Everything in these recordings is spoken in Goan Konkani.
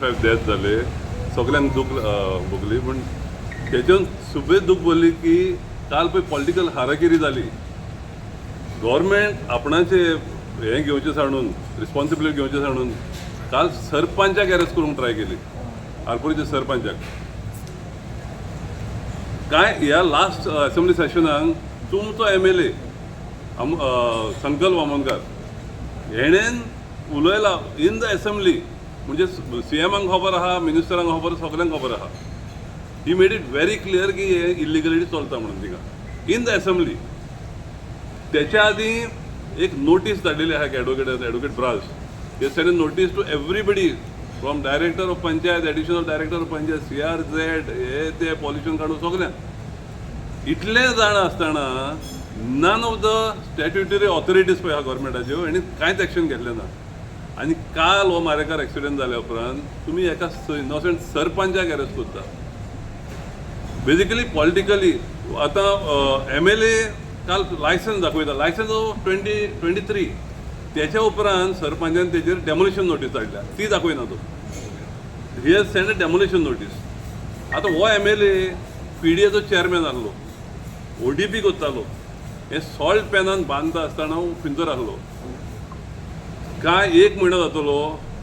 फायव डेथ जाले, सगल्यांक दूख भोगली. पूण तेच्यान सुबेज दूख भोगली की काल पळय पॉलिटिकल हाराकिरी जाली. गव्हर्मेंट आपणाचे हें घेवचें सांडून, रिस्पॉन्सिबिलिटी घेवचें सांडून काल सरपंचाक अरेस्ट करूंक ट्राय केली, आरपोरीच्या सरपंचाक. काय ह्या लास्ट असेंब्ली सेशनाक तुमचो एमएलए संकल्प वामनकार हेणेन उलयला इन the assembly, म्हणजे सीएमाक खबर आहा, मिनिस्टरांक खबर, सगल्यांक खबर आहा. He made it very clear की हे इलिगलिटी चलता म्हणून थिंगा इन the assembly. त्याच्या आदी एक नोटीस धाडलेली आहा advocate advocate Braz. He send notice to everybody from director of panchayat, additional director of panchayat, CRZ, हे ते पॉल्युशन काडून सगळ्यांक. इतलें जाण आसतना none of the statutory authorities पळय आहा गव्हर्मेंटाच्यो, हेणी कांयच एक्शन घेतलें ना. आनी काल हो मारेकार एक्सिडंट जाल्या उपरांत तुमी एका इनोसंट सरपंचाक अरेस्ट करता. बेजिकली पॉलिटिकली आतां एमएलए काल लायसन्स दाखयता, लायसन्स 2023. त्याच्या उपरांत सरपंचान तेजेर डेमोलिशन नोटीस हाडल्या, ती दाखयना तो. He has send a demolition notice. आतां हो एमएलए पीडीएचो चेअरमॅन आहलो, ओडीपी करतालो. हे सॉल्ट पॅनान बांदता आसतना खंयसर आहलो. काय एक म्हयनो जातलो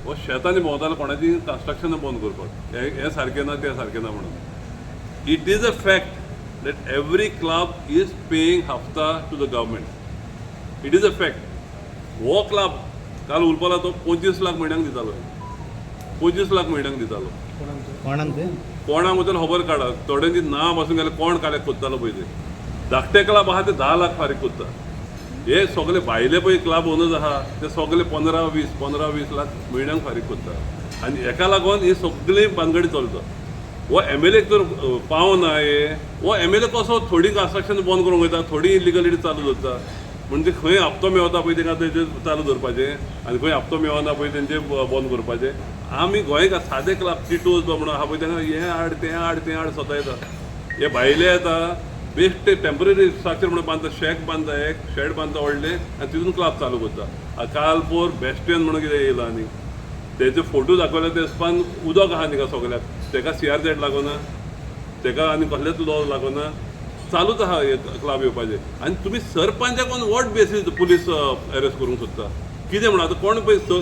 हो शेतांनी भोंवतालो कोणाची कन्स्ट्रक्शनां बंद करपाक, हें हें सारकें ना, तें सारकें ना म्हणून. It is a fact that every club is paying हफ्ता to the government. It is a fact. हो क्लब काल उलपाला तो 25 लाख म्हयन्याक दितालो, 25 लाख म्हयन्याक दितालो. कोणाक ते? कोणाक वचून खबर काडा. थोड्यांची नांव पासून गेल्यार कोण काल्याक कोत्तालो पळय ते. धाकटे क्लब आहा ते 10 लाख फारीक करता. हे सगळे भायले पळय क्लब ओनर्स आहा ते सगळे 15 20, 15-20 लाख म्हयन्याक फारीक करता आनी हेका लागून ही सगळी भानगडी चलता. हो एमएलए तर पावना हे. हो एमएलए कसो थोडी कन्स्ट्रक्शन बंद करूंक वयता, थोडी इलिगलिटी चालू दवरता. म्हणजे खंय हप्तो मेवता पळय तांकां तेजेर चालू दवरपाचें आनी खंय हप्तो मेवना पळय तेंचे बंद करपाचें. आमी गोंयकार सादे क्लब टिटोज म्हणून आहा पळय, तांकां हें हाड, तें हाड, तें हाड, सतायता. हे भायले येता, बेश्टे टेंपररी स्ट्रक्चर म्हणून बांदता, शॅक बांदता, एक शेड बांदता व्हडलें आनी तितून क्लब चालू करता. काल पोर बेस्टियन म्हणून कितें येयला आनी तेजे फोटो दाखयले. ते स्पान उदक आहा न्ही सगल्याक. तेका सीआरझेड लागोना, तेका आनी कसलेच लॉ लागोना. चालूच आहा हे क्लब येवपाचे. आनी तुमी सरपंचाक on what basis police arrest करूंक सोदता? कितें म्हणून आतां कोण पळय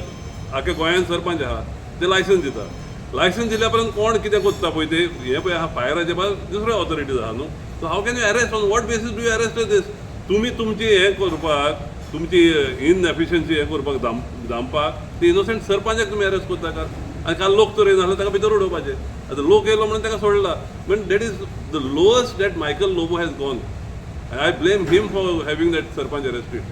आख्या गोंयान सरपंच आहा ते लायसन्स दिता. लायसन्स दिल्या उपरांत कोण कितें करता पळय ते हें पळय आहा. फायराचे बाद दुसरे ऑथॉरिटीज आहा न्हू. So how can you arrest? On what basis do you arrest this? तुमी तुमची हें करपाक, तुमची इनएफिशियन्सी हें करपाक, दामपाक ते इनोसंट सरपंचाक तुमी अरेस्ट करता काल. आनी काल लोक तर येयना जाल्यार ताका भितर उडोवपाचें. आतां लोक येयलो म्हणून ताका सोडला. But that is the lowest that Michael Lobo has gone. I blame him for having that sarpanch arrested,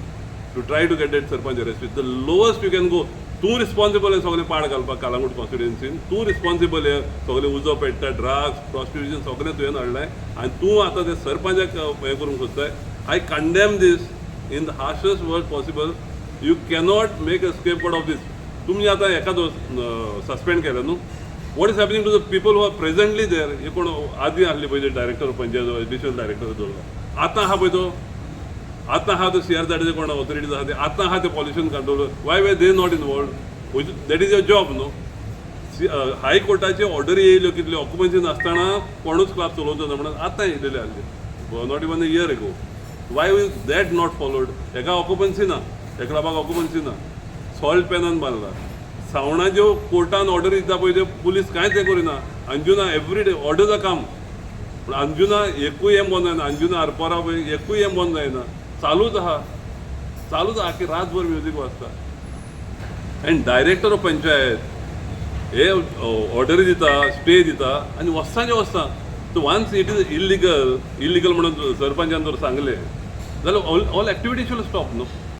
to try to get that sarpanch arrested. The lowest you can go. तूं रिस्पॉन्सिबल हे सगळें पाड घालपाक. कालांगूट कॉन्स्टिट्युएन्सीन तूं रिस्पॉन्सिबल. हे सगळें उजो पेट्टा, ड्रग्स, प्रॉस्टिट्युशन सगळें तुवें हाडलें आनी तूं आतां ते सरपंचाक हें करूंक सोदताय. I condemn this in the harshest word possible. You cannot make a escape of this. तुमी आतां हेका सस्पेंड केलें न्हू. What is happening to the people who are presently there? हे कोण आदी आहले पळय, डायरेक्टर पंचायत, एडिशनल डायरेक्टर दवरला. आतां आहा पळय तो, आतां आहा तो सीआरझेडाचे कोण ऑथॉरिटीज आहा ते आतां आहा ते pollution control. Why were they not involved? That is your job न्हू? हायकोर्टाचे ऑर्डर येयल्यो कितल्यो, ऑक्युपन्सी नासतना कोणूच क्लब चलोवचो ना म्हणून आतां येयलेले आहले, not even a year ago. Why is that not followed? हेका ऑक्युपन्सी ना, ह्या क्लबाक ऑक्युपन्सी ना, सॉल्ट पॅनान बांदला. सावणाच्यो कोर्टान ऑर्डर दिता पळय त्यो पुलीस कांयच हें करिना. अंजुना एवरी डे ऑर्डर्स काम, पूण अंजुना एकूय हें बंद जायना. अंजुना आरपोरा पळय एकूय हें बंद जायना, चालूच आहा, चालूच आहा की रातभर म्युजीक वाजता. एंड डायरेक्टर ऑफ पंचायत हे ऑर्डरी दिता, स्टे दिता आनी वचपाचें वचता. So once it is illegal, illegal म्हणून सरपंचान जर सांगलें जाल्यार all activity should stop न्हू.